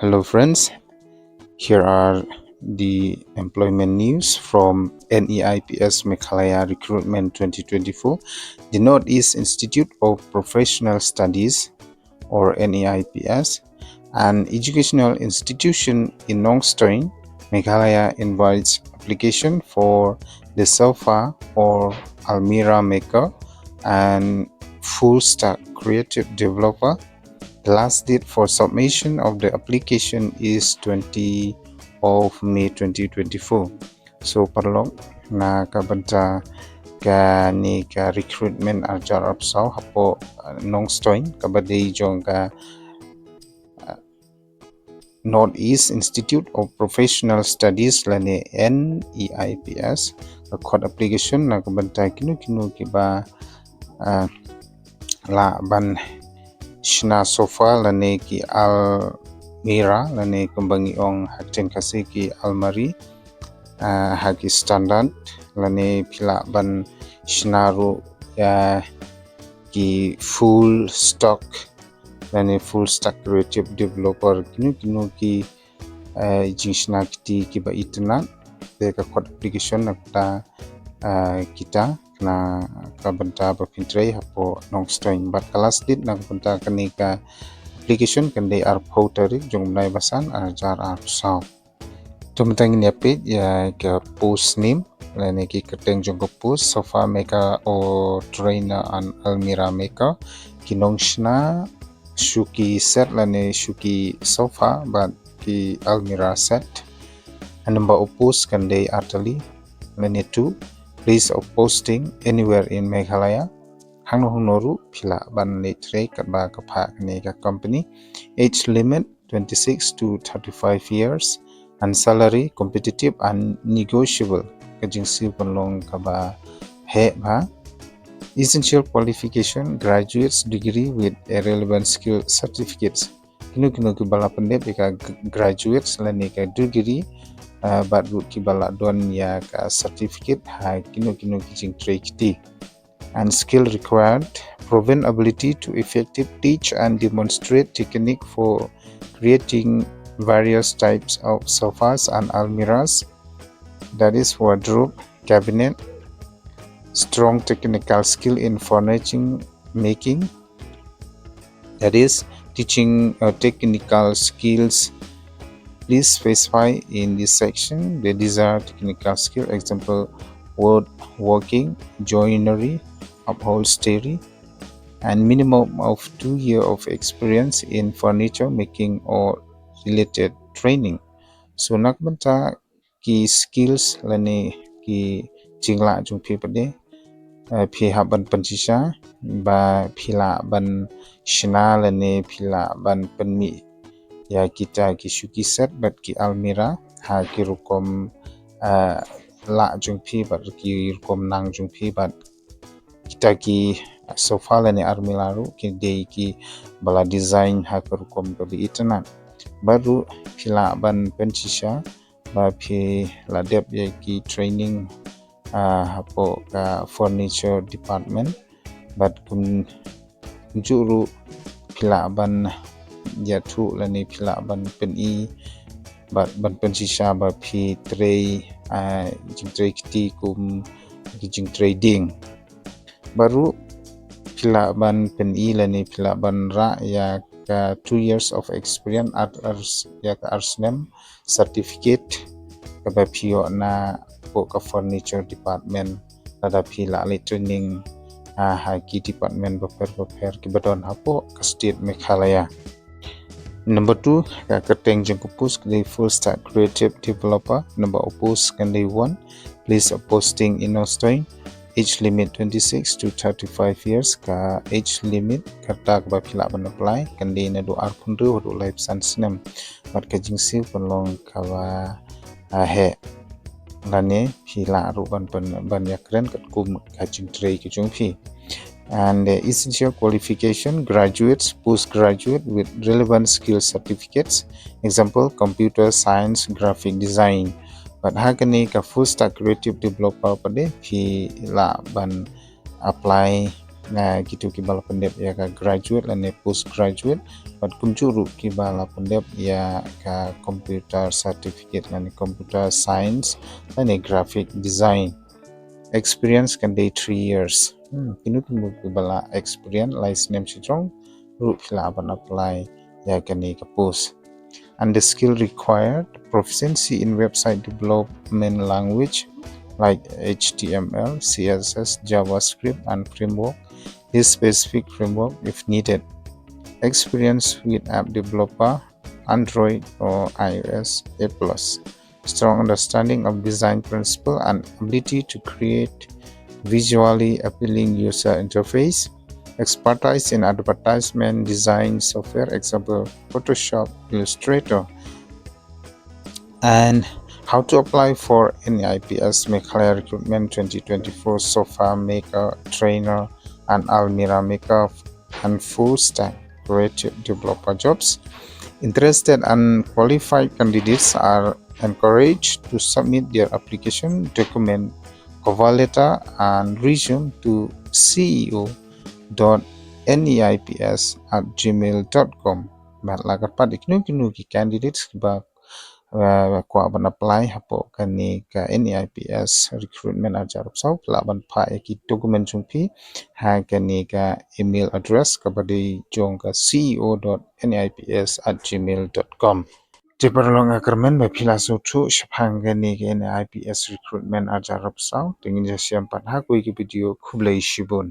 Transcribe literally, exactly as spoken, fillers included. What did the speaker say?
Hello friends, here are the employment news from NEIPS Meghalaya Recruitment twenty twenty-four. The Northeast Institute of Professional Studies, or NEIPS, an educational institution in Nongstoin, Meghalaya, invites application for the sofa or almirah maker and full stack creative developer. The last date for submission of the application is twenty of May twenty twenty-four. So paralok, na ka bynta kane ka recruitment arhajar arphew saw hapoh, uh, Nongstoin, kaba dei jong ka, uh, Northeast Institute of Professional Studies lane NEIPS, ka khot application na ka bynta kino kino kiba, uh, lah ban shna sofa lane ki almirah lane kumba ngi ong ha ktien Khasi ki almari, ah, ha ki standard lane phi lah ban shna ruh ïa ki full stock lane full stack creative developer, kino kino ki, eh, jingshna kti kiba itynnad. Te ka khot application na ka bynta, eh, kita, na ka bynta ba phin trei hapoh Nongstoin. Bad ka last date na ka bynta kane ka application kan dei arphew tarik jong u bnai ba san arhajar arphew saw. To mynta ngin ïa peit ïa ka post name lane ki kyrteng jong ka post, sofa maker or trainer and almirah maker. Ki nongshna shuki set lane shuki sofa bad ki almirah set. Number of post kan dei artylli lane two. Place of posting anywhere in Meghalaya. Hangno hangno ruh phi lah ban leit trei katba ka phah kane ka company. Age limit twenty-six to thirty-five years and salary competitive and negotiable. Ka jingsiew kan long kaba heh bha. Essential qualification, graduate's degree with a relevant skill certificates. Kino kino kiba la pyndep ïa ka g-, graduates lane ka degree, ah, bad ruh kiba la don ïa ka certificate ha kino kino ki jingtrei kti. And skill required, proven ability to effective teach and demonstrate technique for creating various types of sofas and almirahs, that is wardrobe, cabinet, strong technical skill in furnishing making, that is teaching, uh, technical skills. Please specify in this section the desired technical skill, example, woodworking, joinery, upholstery, and minimum of two year of experience in furniture making or related training. So na ka bynta ki skills lane ki jinglah jong phi pat de, eh, phi hap ban pynshisha ba phi lah ban shna lane phi lah ban pynmih ïa kita ki shuki set bad ki almirah ha ki rukom, eh, lah jong phi bad ki rukom nang jong phi bad kita ki sofa lane almirah ruh ki dei kiba la design ha ka rukom kaba itynnad. Bad ruh phi lah ban pynshisha ba phi la dep ïa ki training, ah, hapoh ka furniture department bad kumjuh ruh phi lah ban ïathuh lane phi lah ban pyni bad ban pynshisha ba phi trei, ah, jingtrei kti kum ki jingtrei dieng. Bad ruh phi lah ban pyni lane phi lah ban rah ïa ka two years of experience ar, ar, ïa ka ar snem certificate kaba phi ïoh na hapoh ka furniture department lada phi lah leit training, ah, ha ki department bapher bapher kiba don hapoh ka state Meghalaya. Number two, ka kyrteng jong ka post ka dei full stack creative developer. Number of post kan dei one. Place of posting in Nongstoin. Age limit twenty-six to thirty-five years. Ka age limit kata kaba phi lah ban apply kan dei naduh arphew hynriew haduh laiphew san snem. Bad ka jingsiew kan long kaba, ah, heh lane phi lah ruh ban, ban, ban ïakren katkum ka jingtrei ka jong phi. And, uh, essential qualification, graduates, postgraduate with relevant skill certificates, example, computer science, graphic design. Bad ha kane ka full stack creative developer pat de phi lah ban apply Na kitu kiba la pyndep ïa ka graduate lane postgraduate, bad kumjuh ruh kiba la pyndep ïa ka computer certificate lane computer science lane graphic design. Experience kan dei three years. Hmm, kino kino kiba la experience lai snem shajrong ruh phi lah ban apply ïa kane ka post. And the skill required: proficiency in website development language like H T M L, C S S, JavaScript and framework, this specific framework if needed. Experience with app developer, Android or iOS, a plus. Strong understanding of design principle and ability to create visually appealing user interface. Expertise in advertisement design software, example Photoshop, Illustrator. And how to apply for NEIPS Meghalaya Recruitment twenty twenty-four: SOFA Maker, Trainer and Almira Maker, and full stack creative developer jobs. Interested and qualified candidates are encouraged to submit their application document, cover letter and resume to C E O dot N E I P S at gmail dot com. Bad la kyrpad ïa kino kino ki candidates kiba, uh, kwah ban apply hapoh kane ka NEIPS recruitment arhajar arphew saw, lah ban phah ïa ki document jong phi ha kane ka email address kaba dei jong ka C E O dot N E I P S at gmail dot com. Te paralok, nga kyrmen ba phi la sngewthuh shaphang kane ka NEIPS recruitment arhajar arphew saw. Te ngin ïa shem pat ha kawei ka video. Khublei shibun.